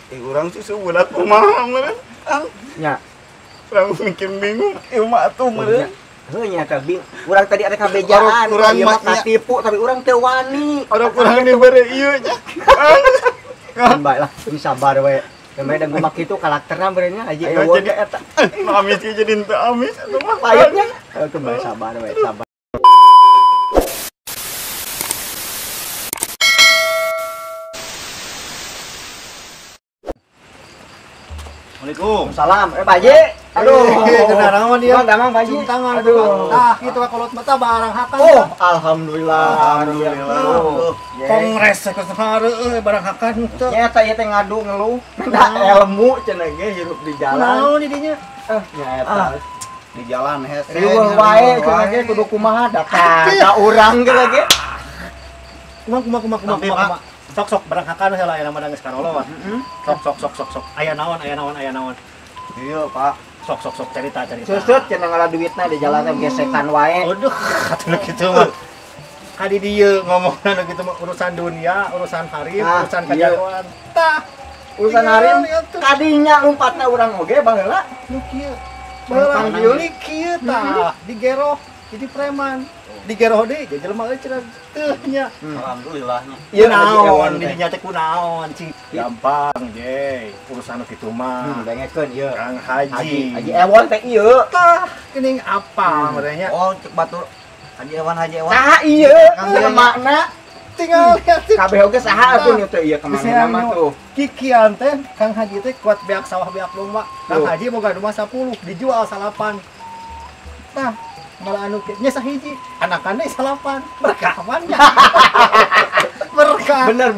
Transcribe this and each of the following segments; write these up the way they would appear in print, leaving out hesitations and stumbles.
Urang sih sebulan kumaha meureun. Nya. Urang mikir bingung ieu mah atuh meureun. Heuh nya ka bing. Urang tadi ada kabejaan, urang mah katipu tapi urang teu wani. Urang kurang dibere ieu nya. Kan bae lah, ini sabar we. Kemarin dan gua kitu karakterna meureun nya Haji Ewon jadi eta. Nu amis ge jadi teu amis atuh mah. Payetnya. Heuh bae sabar we, sabar. Assalamualaikum. Salam. Pak Haji. Aduh, kenarawan dia. Damang Pak Haji. Cium tangan. Aduh. Tah, kitu ka kolot mata barang hakan. Oh, alhamdulillah. Alhamdulillah. Kongres sakusaha barang hakan teu. Nya eta ieu teh ngadu ngeluh. Minta ilmu cenah ge hirup di jalan. Naon di dinya? Nya eta. Di jalan hese. Riweuh wae cenah ge kudu kumaha da ka urang ge ge. Kumaha. Sok barang hakan heula aya mah geus karolot. Sok. Aya naon. Iya, Pak. Sok cerita. Susut cenah ngala duitna di jalan teh gesekan wae. Aduh, atuh kitu mah. Kadi dieu ngomongna nu kitu mah urusan dunia, urusan harim, urusan kajagoan. Tah, urusan harim kadinya lompatna urang oge baheula. Nu kieu. Baheula dieu kieu tah, digeroh jadi preman. Digeroh deui jadi jelema euy cenah teuh nya. Alhamdulillah nya. Ieu naon di dinya teh kunaon cing. Gampang je, urusan kitu mah. Dengekeun ieu. Kang Haji. Haji Ewon teh ieu. Tah, geuning apa merenya? Oh, cek batur Haji Ewon, Haji Ewon. Saha ieu? Makna tinggal kabeh oge saha atuh nya teh ieu kemana mah tuh. Kikian teh Kang Haji teh kuat beak sawah beak domba. Kang Haji boga domba 10, dijual 8. Tah, malah anu nya sahiji, anakan deui 8. Berkah nya. Berkah. Bener.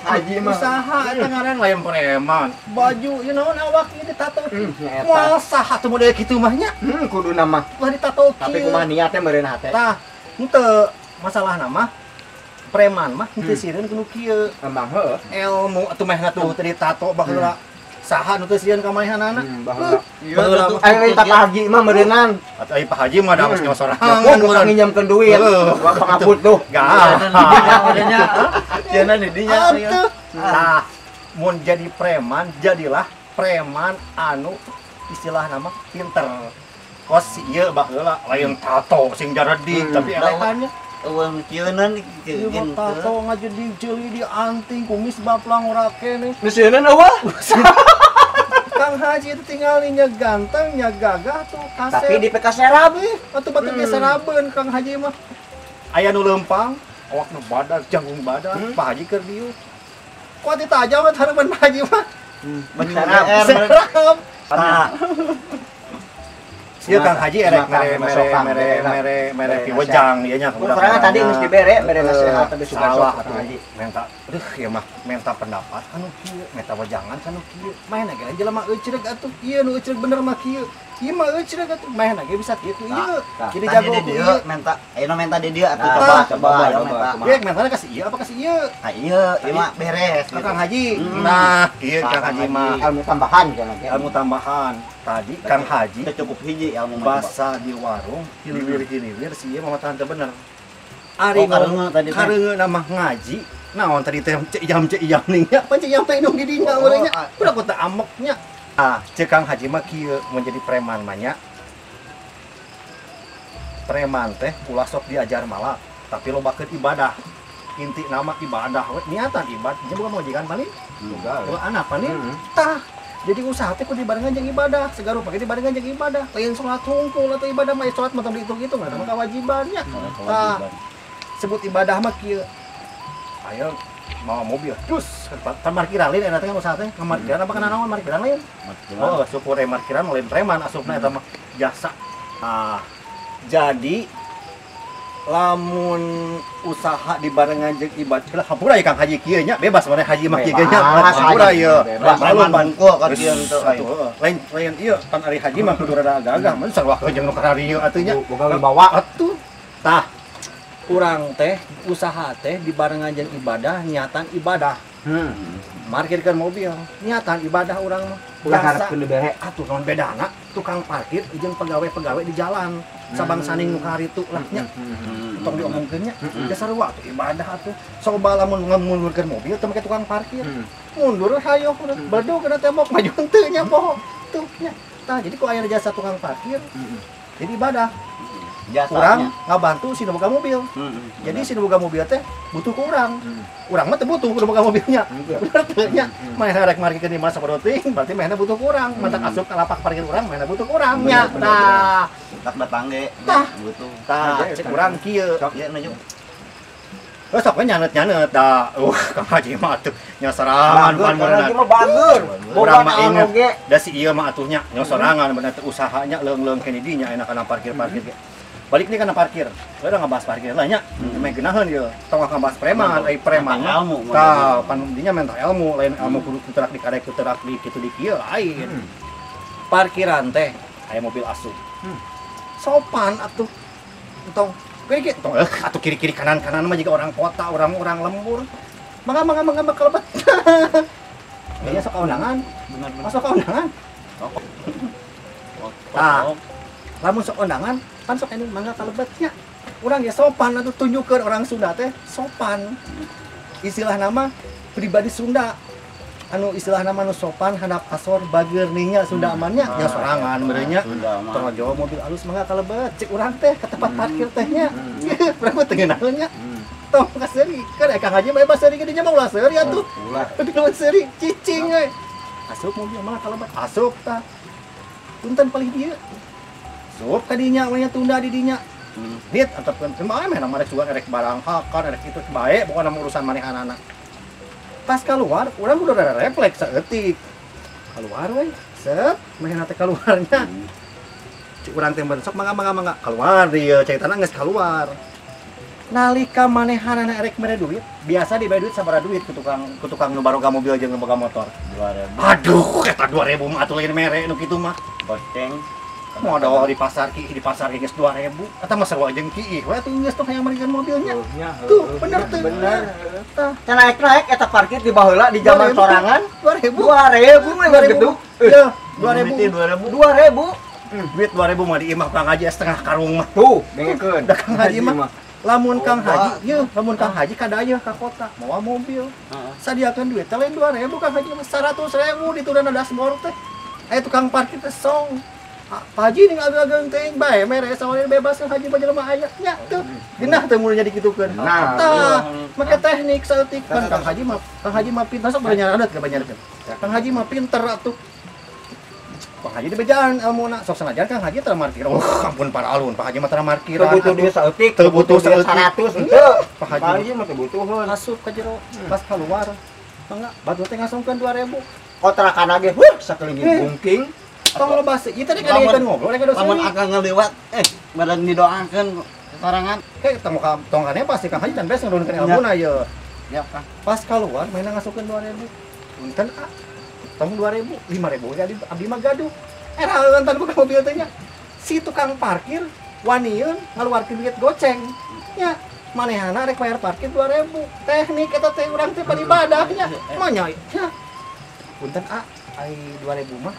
Haji mah usaha eta ngaran lain preman. Baju ieu naon awak ieu ditato. Moal saha tuh model kitu mah nya. Kuduna mah. Ulah ditato kieu. Tapi kumaha niatnya meureun hate. Tah, henteu masalahna mah preman mah henteu sieun kudu kieu. Emang heuh. Ilmu atuh meh atuh teu ditato baheula. Saha nu teu sieun ka manehanana? Baheula. Ayo Pak Haji mah meureunan. Atuh ai Pak Haji mah da geus nyosorangan meureun nginjamkeun duit. Gua pangaput tuh. Gah. Cenah di dinya. Tah, mun jadi preman jadilah preman anu istilah nama pinter. Kos si ieu baheula lain tato sing jaredik tapi elehannya eueuh kieunan kieu tato ngajedig ceuli di anting kumis baplang ora keneh. Nu sieun eueuh. Kang Haji itu tinggal nya ganteng nya gagah tuh kasep. Tapi di PK serab atuh batur ge serabeun Kang Haji mah. Aya nu leumpang, awak nu badag, janggung badag, Pak Haji keur dieu. Kuat ditajam harapan Pak Haji mah. Serab. Tah. Ieu Kang Haji erek mere piwejang ieu nya. Kurang tadi geus dibere, bere nasihat tapi suka sok Kang Haji. Menta, aduh ieu mah menta pendapat anu kieu, menta wejangan anu kieu. Maena ge jelema eucreug atuh, ieu nu eucreug bener mah kieu. Ieu mah eucreug atuh, maena ge bisa kieu ku ieu. Jadi jago ku ieu menta, ayeuna menta di dieu atuh coba ayo menta. Ieu mentana ka si ieu apa ka si ieu? Ah ieu, ieu mah beres Kang Haji. Nah, ieu Kang Haji mah ilmu tambahan kan. Ilmu tambahan. Tadi Kang Haji cukup hiji ilmu basa di warung hiliwir-hiliwir si ieu mah teu bener. Ari kareungeun mah ngaji, naon tadi teh cek jam ning nya, pan cek jam teh indung di dinya urang nya. Udah ku teh ameknya. Ah, cek Kang Haji mah kieu mun jadi preman mah nya. Preman teh ulah sok diajar malah, tapi lobakeun ibadah. Inti nama ibadah we, niatan ibadah, nya bukan majikan paling. Boga anak paling. Tah. Jadi usaha teh kudu dibarengan jeung ibadah, segarupa ge dibarengan jeung ibadah. Lain salat hungkul atau ibadah mah salat mah tong dihitung-hitung eta mah kewajibannya. Tah, sebut ibadah mah kieu. Ayo mawa mobil, dus kan parkiran lain eta teh usaha teh, parkiran apa kana naon parkiran lain. Oh, syukur parkiran lain preman asupna eta mah jasa. Nah, jadi lamun usaha dibarengan jeung ibadah hampura ya Kang Haji kieu nya bebas mana haji mah kieu nya hampura ieu preman hungkul ka kieu teu lain lain ieu pan ari haji mah kudu rada gagah mun sarua jeung nu kararieu atuh nya boga wibawa atuh. Tah urang teh usaha teh dibarengan jeung ibadah niatan ibadah. Markirkeun mobil, niatan ibadah urang mah. Ulah ngarepkeun dibere. Atuh naon bedana tukang parkir jeung pegawai-pegawai di jalan. Sabang saning nu karitu lah nya. Tong diomongkeun nya. Ya sarua atuh ibadah atuh. Coba lamun ngemundurkeun mobil teu make tukang parkir. Mundur hayo bedug kana tembok maju henteu nya poho. Tuh nya. Tah jadi ku aya jasa tukang parkir. Jadi ibadah. Urang ngabantu si nu boga mobil. Jadi si nu boga mobil teh butuh ku urang. Urang mah teu butuh ku nu boga mobilnya. Bener teu nya. Manehna rek markirkeun di mana sabaraha teuing, berarti manehna butuh ku urang. Matak asup ka lapak parkir urang, manehna butuh ku urang nya. Tah, tak datang ge. Tah, butuh. Tah, cek urang kieu. Ieu nunjuk. Heuh sok we nyanet-nyanet da. Kang Haji mah atuh nya sorangan pan Kang Haji mah bager. Urang mah inget. Da si ieu mah atuh nya nya sorangan bener teu usahanya leung-leung keneh dinya enak kana parkir-parkir ge. Balik nih karena parkir, udah ngebahas parkir lah nya, emang genahan ya, tong ngebahas preman, ai preman ilmu, tah, pan dinya minta ilmu, lain ilmu kudu kuterak di karek kuterak di kitu di kieu lain. Parkiran teh, aya mobil asup, sopan atuh, tong, kiri tong, atuh kiri kiri kanan kanan mah juga orang kota, orang orang lembur, mangga mangga mangga mangga kalebet, dia sok undangan, masuk undangan, tah, lamun sok undangan. Pan sok ini mangga kalebetnya urang ya sopan atuh tunjukkeun orang Sunda teh sopan istilah nama pribadi Sunda anu istilah nama nu sopan handap asor bager nya Sunda amannya nya sorangan meureun nya tong Jawa mobil alus mangga kalebet cek urang teh ka tempat parkir teh nya urang mah teu ngeunaheun nya tong ka seuri kan Kang Haji mah bebas seuri ge dinya mah ulah seuri atuh ulah ulah seuri cicing we asup mobil mangga kalebet asup tah punten palih dieu Sup tadinya, awalnya tunda di dinya. Dit, antepkeun teu mah mah rek sugan erek barang hakan, erek itu bae, pokona mah urusan manehanana. Pas keluar, urang udah ada refleks saeutik. Keluar we, set, manehna teh keluarnya. Cik urang teh sok mangga mangga mangga keluar dieu, caritana geus keluar. Nalika manehanana erek mere duit, biasa dibere duit sabaraha duit ku tukang nu baroga mobil jeung nu boga motor. 2000. Aduh, eta 2000 mah atuh lain mere nu kitu mah. Goceng. Modal di pasar ki di pasar geus 2000 eta mah sarua jeung ki we atuh geus teh hayang marikeun mobilnya. Tuh bener teh. Bener. Tah teh naik-naik eta parkir di baheula di zaman sorangan 2000. 2000 mah gedung. Ya, 2000. 2000. Duit 2000 mah di imah Kang Haji setengah karung mah. Tuh, dengekeun. Da Kang Haji mah lamun Kang Haji, yeuh, lamun Kang Haji kadayeuh ka kota mawa mobil. Sadiakeun duit teh lain 2000 Kang Haji mah 100.000 ditundana dashboard teh. Aya tukang parkir teh song. Pak Haji ning ageng-ageng teuing bae mere sawalin bebas Kang Haji mah jelema aya nya tuh. Genah teh mun jadi kitukeun. Tah, make teknik saeutik kan Kang Haji mah pintar sok banyak adat ke banyak. Kang Haji mah pinter atuh. Pak Haji dibejaan elmuna sok sanajan Kang Haji teu markir. Oh, ampun para alun, Pak Haji mah teu markiran. Teu butuh duit saeutik, teu butuh 100 henteu. Pak Haji mah teu butuheun. Asup ka jero, pas keluar. Mangga batu teh ngasongkeun 2000. Kontrakan ge heuh sakelingi bungking. Tong lo bahasa, ieu tadi kan ngobrol, rek dosa. Lamun akang ngaliwat, badan didoakeun sorangan. Kayak tong tongkane pasti Kang Haji can beres ngurunkeun elmuna ye. Ya, Kang. Pas keluar mainna ngasupkeun 2000. Punten ah. Tong 2000, 5000 ge abdi mah gaduh. Era lantan buka mobil teh nya. Si tukang parkir wanieun ngaluarkeun duit goceng. Nya, manehana rek bayar parkir 2000. Teknik eta teh urang teh paribadahnya. Mah nya. Punten ah, ai 2000 mah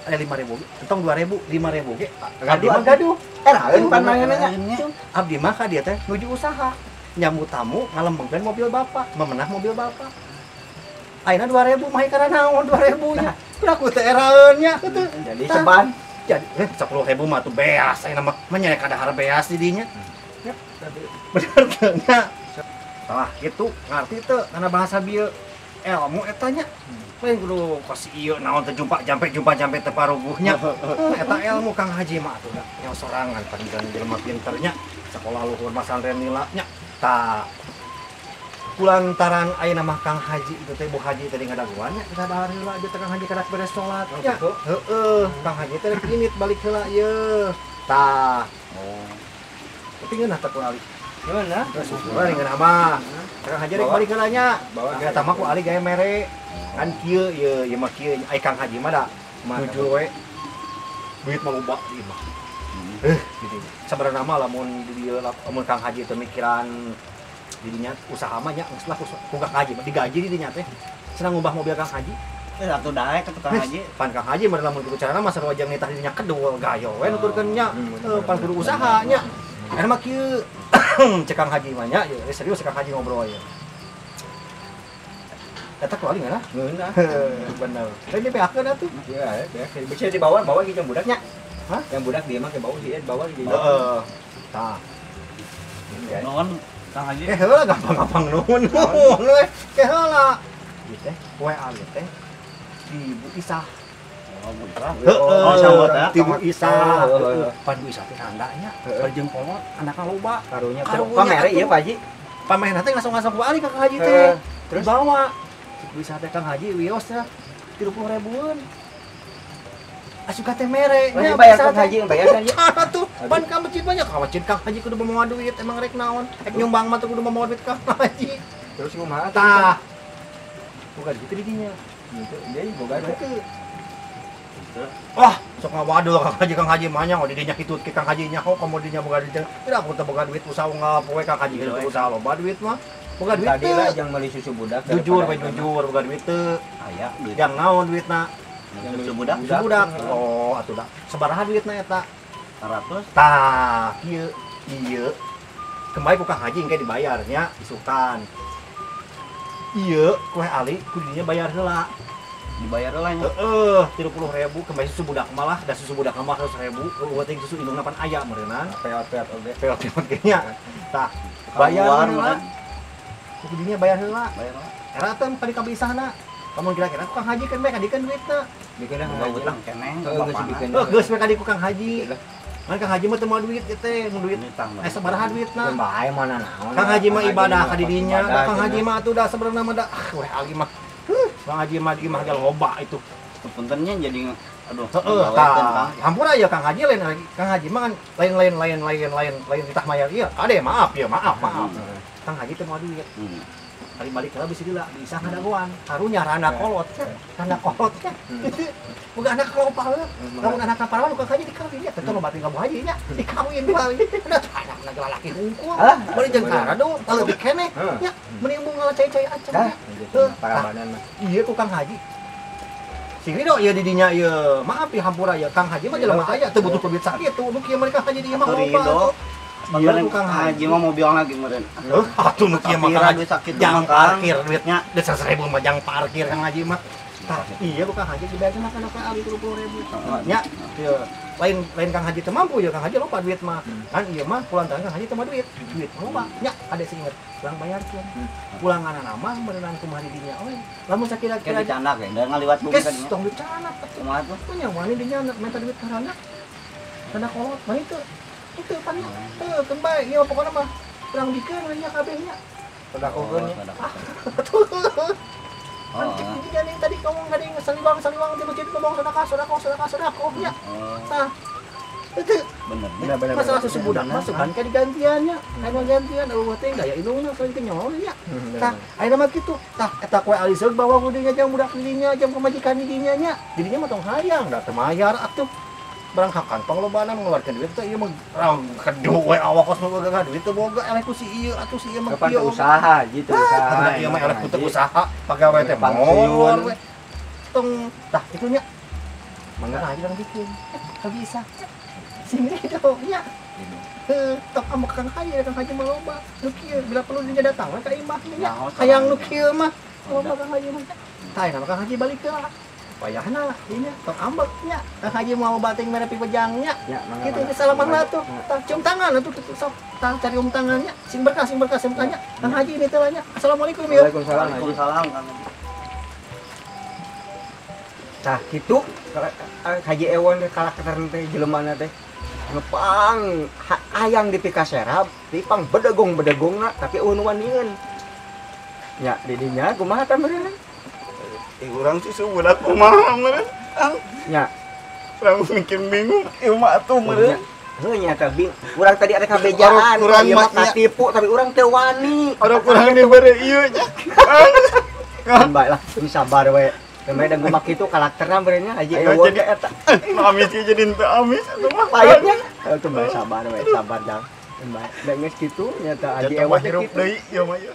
5000 entong 2000 5000 ge abdi mah gaduh eraeun pan manehna nya abdi mah ka dieu teh nuju usaha nyambut tamu ngalembengkeun mobil bapak memenah mobil bapak ayeuna 2000 mah karena naon 2000 nya ku teh eraeun nya kitu jadi ceban jadi 10.000 mah tuh beas ayeuna mah mah nya kadahar beas di dinya ya bener teu nya tah kitu ngarti teu kana bahasa bieu ilmu eta nya lain kudu kos ieu naon teh jumpa jampe teu paruguhnya. Eta ilmu Kang Haji mah atuh da nya sorangan panggilan jelema pinternya sekolah luhur masantren nila nya. Tah kulantaran ayeuna mah Kang Haji itu teh Bu Haji tadi ngadaguan nya kita dahar heula aja teh Kang Haji kadak beres salat nya. Heeh, Kang Haji teh rek init balik heula ieu. Tah. Oh. Tapi ngeunah teh ku Ali. Ngeunah? Syukur ngeunah mah. Kang Haji rek balik heula nya. Eta mah ku Ali gawe mere. Kan kieu ieu ieu mah kieu ai Kang Haji mah da nuju we duit mah loba di imah. Gitu. Sabarana mah lamun di dieu lamun Kang Haji teu mikiran didinya usaha mah nya geus lah ku Kang Haji mah digaji di dinya teh. Senang ngubah mobil Kang Haji. Atuh daek ka Kang Haji. Pan Kang Haji mah lamun kudu carana mah sarua jeung nitah dinya kedul gayo we nuturkeun nya. Pan kudu usaha nya. Eta mah kieu cek Kang Haji mah nya, serius Kang Haji ngobrol ieu. Eta keluar nggak lah? Ngeunah. Bener. Lain dipeakeun atuh. Iya, ya. Bisa dibawa, bawa ge jeung budaknya. Hah? Yang budak dia mah ke bawah sih, bawa ge. Heeh. Tah. Nuhun Kang Haji. Heula gampang-gampang nuhun. Nuhun we. Ke heula. Ieu teh kue ali teh di Bu Isah. Oh, Bu Isah. Heeh. Oh, sahabat ya. Ti Bu Isah. Pan Bu Isah teh randanya, bari jeung kolot, anakna loba. Karunya. Pamere ieu Pak Haji. Pamere teh langsung-langsung ku Ali ka Kang Haji teh. Terus bawa. Bu Isah teh Kang Haji wios teh 30 ribuan. Asuka teh mere nya bayar Kang Haji, bayar Kang Haji. Atuh, pan ka masjid banyak ka masjid Kang Haji kudu mawa duit emang rek naon. Rek nyumbang mah tuh kudu mawa duit Kang Haji. Terus kumaha tah? Bukan gitu di dinya. Gitu, jadi boga teh. Wah, sok ngawadul Kang Haji mah nya di dinya kitu ke Kang Haji nya kok komo dinya boga duit. Tidak aku teh boga duit usaha ngapoe Kang Haji gitu usaha loba duit mah. Boga duit tadi lah yang meuli susu budak. Jujur we jujur boga duit teu. Aya duit. Yang naon duitna? Susu budak. Susu budak. Oh, atuh da. Sabaraha duitna eta? 100. Tah, kieu ieu. Kembali ku Kang Haji engke dibayar nya isukan. Ieu kue ali kudunya bayar heula. Dibayar heula nya. Heeh, 30.000 kembali susu budak malah, da susu budak mah 100.000. Eueuh teh susu indungna pan aya meureunnan. Peot-peot oge. Peot-peot ge nya. Tah, bayar heula. Kudunya bayar heula. Bayar heula. Era teh kali ka bisahna. Lamun kira-kira ku Kang Haji kan bae kadikeun duitna. Dikeun Kang utang keneh. Heuh, geus we kadi ku Kang Haji. Kan Kang Haji mah teu moal duit ieu teh, mun duit. Sabaraha duitna? Bae mana naon. Kang Haji mah ibadah ka di dinya, Kang Haji mah atuh da sebenarna mah da ah weh ali mah. Kang Haji mah di imah ge loba itu. Puntennya jadi aduh. Heeh, tah. Hampura ya Kang Haji lain Kang Haji mah kan lain titah mayar ieu. Ade maaf ya, maaf, maaf. Kang Haji teu moal duit. Kali balik heula bisi lila, bisa ngadagoan. Karunya randa kolot, randa kolot. Boga anak loba heuh. Lamun anak parawan Kang Haji dikawin nya, teu loba tinggal Bu Haji nya, dikawin dua. Ada anakna ge lalaki hungkul. Bari jeung karado leuwih keneh nya, mending embung ngalacai-cai acan. Parabanan mah. Ieu ku Kang Haji. Sing ridho ieu di dinya ieu. Maaf ya hampura ya Kang Haji mah jelema aya teu butuh duit sakitu. Nu kieu mah Kang Haji di imah loba. Iya, Kang Haji mah mobil lagi meureun. Heuh, atuh nu kieu mah Kang Haji jang parkir duitnya. Da 100.000 mah jang parkir Kang Haji mah. Tah, iya ku Kang Haji dibayarkeun kana ka ali 30.000. Nya, ieu lain Kang Haji teu mampu ya Kang Haji loba duit mah. Kan ieu mah kulantaran Kang Haji teu mah duit. Duit mah loba. Nya, ade sing inget, urang bayarkeun. Pulanganana mah meureunan kumaha di dinya euy. Lamun sakira-kira dicandak ge, da ngaliwat bumi ka dinya. Tong dicandak atuh. Kumaha tuh? Nya wani dinya minta duit ka randa. Randa kolot mah itu. Itu pan teu keun bae ieu pokona mah urang dikeun we nya kabeh nya. Pedakokeun nya. Atuh. Kan cek jadi tadi ngomong tadi saliwang di masjid ngomong sedekah sedekah sedekah sedekah nya. Tah. Itu bener. Masalah susu budak mah sugan ka digantiannya. Aya gantian eueuh teh gaya indungna selain teh nyawa nya. Tah, ayeuna mah kitu. Tah, eta kue ali seug bawa ku dinya jang budak dinya jang pamajikan dinya nya. Didinya mah tong hayang da teu mayar atuh. Barang hakan panglobana mengeluarkan duit teh ieu mah rang kedu we awak kos nu boga duit teu boga eleh ku si ieu atuh si ieu mah kieu usaha gitu usaha. Ieu mah eleh ku teu usaha pagawe teh molor we. Tong tah kitu nya. Mangga aja urang bikin. Teu bisa. Sing rido nya. Heuh, tok ambek Kang Haji, Kang Haji mah loba. Nu kieu bila perlu dinya datang we ka imah nya. Hayang nu kieu mah loba Kang Haji mah. Tah ayeuna Kang Haji balik heula. Wayahna ieu tok ambek nya. Kang Haji mau bating mere pipejangnya. Kitu geus salaman lah tuh. Tah cium tangan atuh sok. Tah cari um tangannya. Sing berkah sing tanya. Kang Haji ini teh nya. Assalamualaikum ya. Waalaikumsalam. Waalaikumsalam Kang Haji. Tah kitu Haji Ewon teh karakter teh jelemana teh ngepang hayang dipikaserap, dipang bedegong-bedegongna tapi eueun wanieun. Nya di dinya kumaha tah meureun? Urang susu budak kumaha meureun? Nya. Urang mikir bingung ieu mah atuh meureun. Heuh nya teh bing. Urang tadi ada kabejaan, urang mah katipu tapi urang teu wani. Urang kurang dibere ieu nya. Kan bae lah, ini sabar we. Kemarin dan gumak itu karakterna meureun nya Haji Ewon jadi eta. Nu amis ge jadi teu amis atuh mah. Payetnya. Atuh bae sabar we, sabar jang. Bae da geus kitu nya teh Haji Ewon hirup deui ieu mah ieu.